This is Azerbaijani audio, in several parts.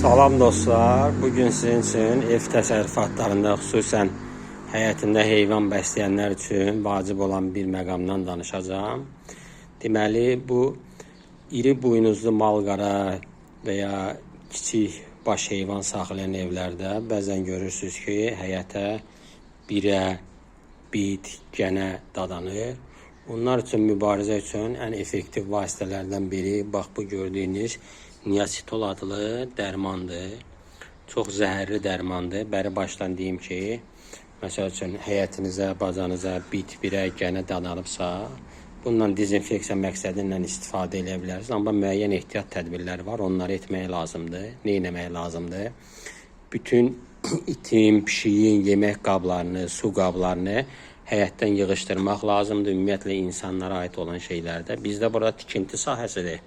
Salam dostlar. Bugün sizin üçün ev təsərrüfatlarında, xüsusən həyətində heyvan bəsləyənlər üçün vacib olan bir məqamdan danışacağam. Deməli, bu iri buynuzlu mal-qara və ya kiçik baş heyvan saxlayan evlərdə bəzən görürsünüz ki, həyətə birə, bit, gənə dadanır. Onlar üçün mübarizə üçün ən effektiv vasitələrdən biri bax bu gördüyünüz Niasitol adlı dərmandır. Çox zəhərli dərmandır. Bəri başdan deyim ki, məsəl üçün həyətinizə, bacanıza bit, birə, gənə dadanıbsa, bununla dezinfeksiya məqsədi ilə istifadə edə bilərsiniz. Amma müəyyən ehtiyat tədbirləri var, onları etmək lazımdır. Nə etmək lazımdır? Bütün itin, pişiyin yemək qablarını, su qablarını həyətdən yığışdırmaq lazımdır. Ümumiyyətlə insanlara aid olan şeylərdə. Bizdə burada tikinti sahəsidir.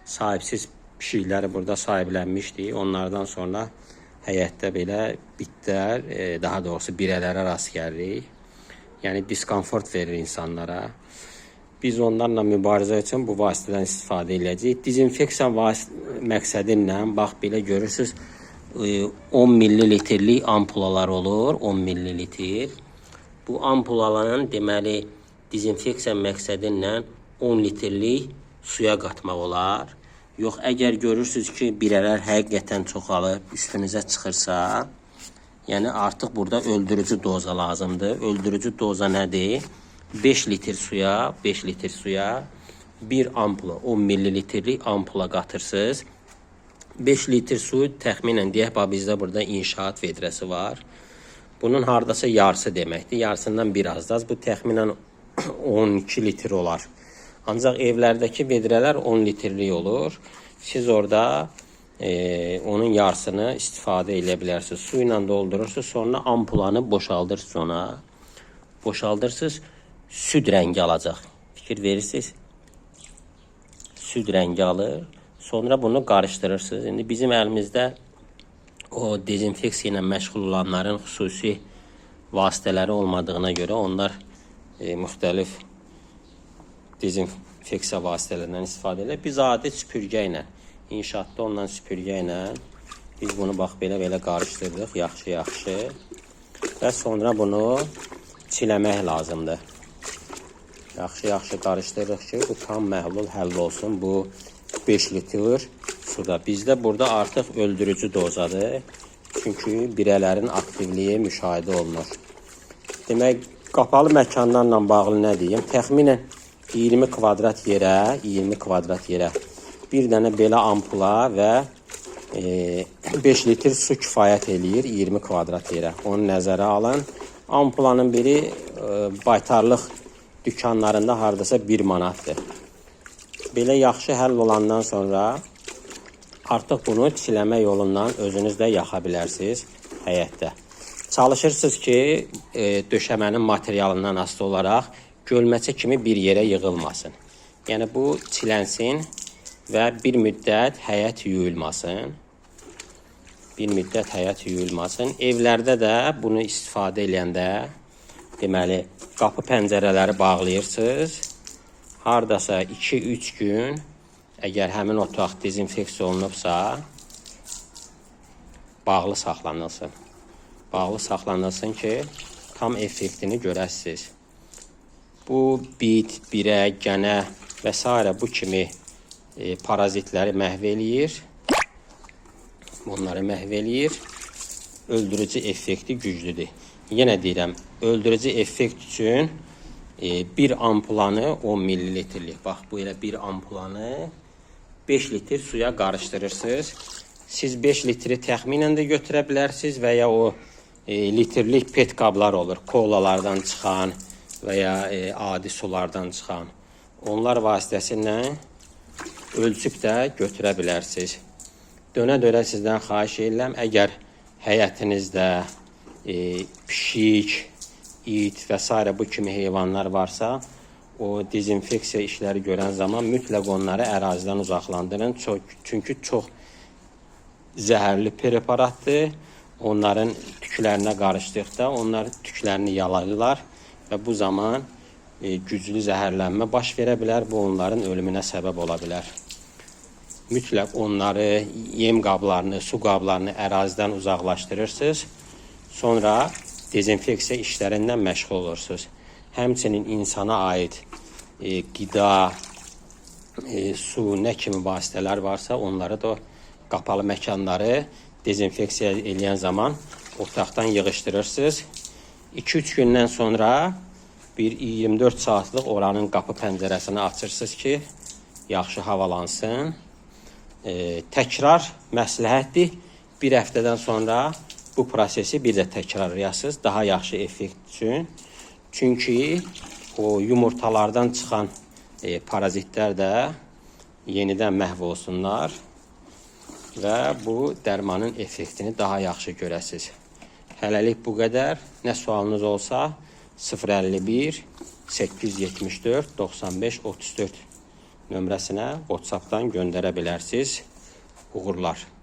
Sahibsiz pişikləri burada sahiblənmişdik. Onlardan sonra həyətdə belə bitlər, daha doğrusu birələrə rast gəlirik. Yəni diskomfort verir insanlara. Biz onlarla mübarizə üçün bu vasitədən istifadə edəcəyik. Dezinfeksiya məqsədi ilə bax belə görürsüz, 10 millilitrlik ampulalar olur, 10 millilitr. Bu ampulaların deməli dezinfeksiya məqsədi ilə 10 litrlik suya qatmaq olar. Yox, əgər görürsüz ki, birələr həqiqətən çoxalıb, üstünüzə çıxırsa, yəni artıq burada öldürücü doza lazımdır. Öldürücü doza nədir? 5 litr suya, 5 litr suya bir ampula, 10 millilitrlik ampula qatırsınız. 5 litr su təxminən deyək, bax bizdə burada inşaat vedrəsi var. Bunun hardasa yarısı deməkdir. Yarısından biraz da az. Bu təxminən 12 litr olar. Ancaq evlərdəki vedrələr 10 litrlik olur. Siz orada onun yarısını istifadə edə bilərsiniz. Su ilə doldurursunuz, sonra ampulanı boşaldırsınız ona. Boşaldırsınız, süd rəngi alacaq. Fikir verirsiniz? Süd rəngi alır. Sonra bunu qarışdırırsınız. İndi bizim əlimizdə o dezinfeksiya ilə məşğul olanların xüsusi vasitələri olmadığına görə onlar müxtəlif dezinfeksiya vasitələrindən istifadə edirlər. Biz adi süpürgə ilə, inşaatda olunan süpürgə ilə biz bunu bax belə-belə qarışdırdıq yaxşı-yaxşı və sonra bunu çiləmək lazımdır. Yaxşı-yaxşı qarışdırırıq ki, bu tam məhlul həll olsun bu 5 litr suda. Bizdə burada artıq öldürücü dozadır. Çünki birələrin aktivliyi müşahidə olunur. Demək, qapalı məkanlarla bağlı nə deyim? Təxminən 20 kvadrat yerə, 20 kvadrat yerə bir dənə belə ampula və 5 litr su kifayət eləyir 20 kvadrat yerə. Onu nəzərə alın. Ampulanın biri baytarlıq dükanlarında hardasa 1 manatdır. Belə yaxşı həll olandan sonra artıq bunu çiləmə yolundan özünüz də yaxa bilərsiniz həyətdə. Çalışırsınız ki, döşəmənin materialından asılı olaraq gölməçə kimi bir yerə yığılmasın. Yəni bu çilənsin və bir müddət həyət yuyulmasın. Bir müddət həyət yuyulmasın. Evlərdə də bunu istifadə eləyəndə deməli qapı pəncərələri bağlayırsınız. Hardasa 2-3 gün əgər həmin otaq dezinfeksiya olunubsa bağlı saxlanılsın. Bağlı saxlanılsın ki, tam effektini görəsiniz. Bu bit, birə, gənə və sairə bu kimi parazitləri məhv eləyir. Bunları məhv eləyir. Öldürücü effekti güclüdür. Yenə deyirəm, öldürücü effekt üçün bir ampulanı 10 millilitrlik, bax bu elə bir ampulanı 5 litr suya qarışdırırsınız. Siz 5 litri təxminən də götürə bilərsiniz və ya o litrlik pet qablar olur, kolalardan çıxan və ya adi sulardan çıxan. Onlar vasitəsilə ölçüb də götürə bilərsiniz. Dönə-dönə sizdən xahiş edirəm, əgər həyətinizdə pişik, it və sairə bu kimi heyvanlar varsa, o dezinfeksiya işləri görən zaman mütləq onları ərazidən uzaqlandırın. Çünki çox zəhərli preparatdır. Onların tüklərinə qarışdıqda onlar tüklərini yalayırlar və bu zaman güclü zəhərlənmə baş verə bilər. Bu onların ölümünə səbəb ola bilər. Mütləq onları, yem qablarını, su qablarını ərazidən uzaqlaşdırırsınız. Sonra dezinfeksiya işlərindən məşğul olursunuz. Həmçinin insana aid qida, su, nə kimi vasitələr varsa, onları da qapalı məkanları dezinfeksiya eləyən zaman otaqdan yığışdırırsınız. 2-3 gündən sonra bir 24 saatlıq oranın qapı pəncərəsini açırsınız ki, yaxşı havalansın. Təkrar məsləhətdir. Bir həftədən sonra bu prosesi bir də təkrarlayasınız daha yaxşı effekt üçün. Çünki o yumurtalardan çıxan parazitlər də yenidən məhv olsunlar və bu dərmanın effektini daha yaxşı görəsiniz. Hələlik bu qədər. Nə sualınız olsa 051 874 95 34 nömrəsinə WhatsApp-dan göndərə bilərsiniz. Uğurlar.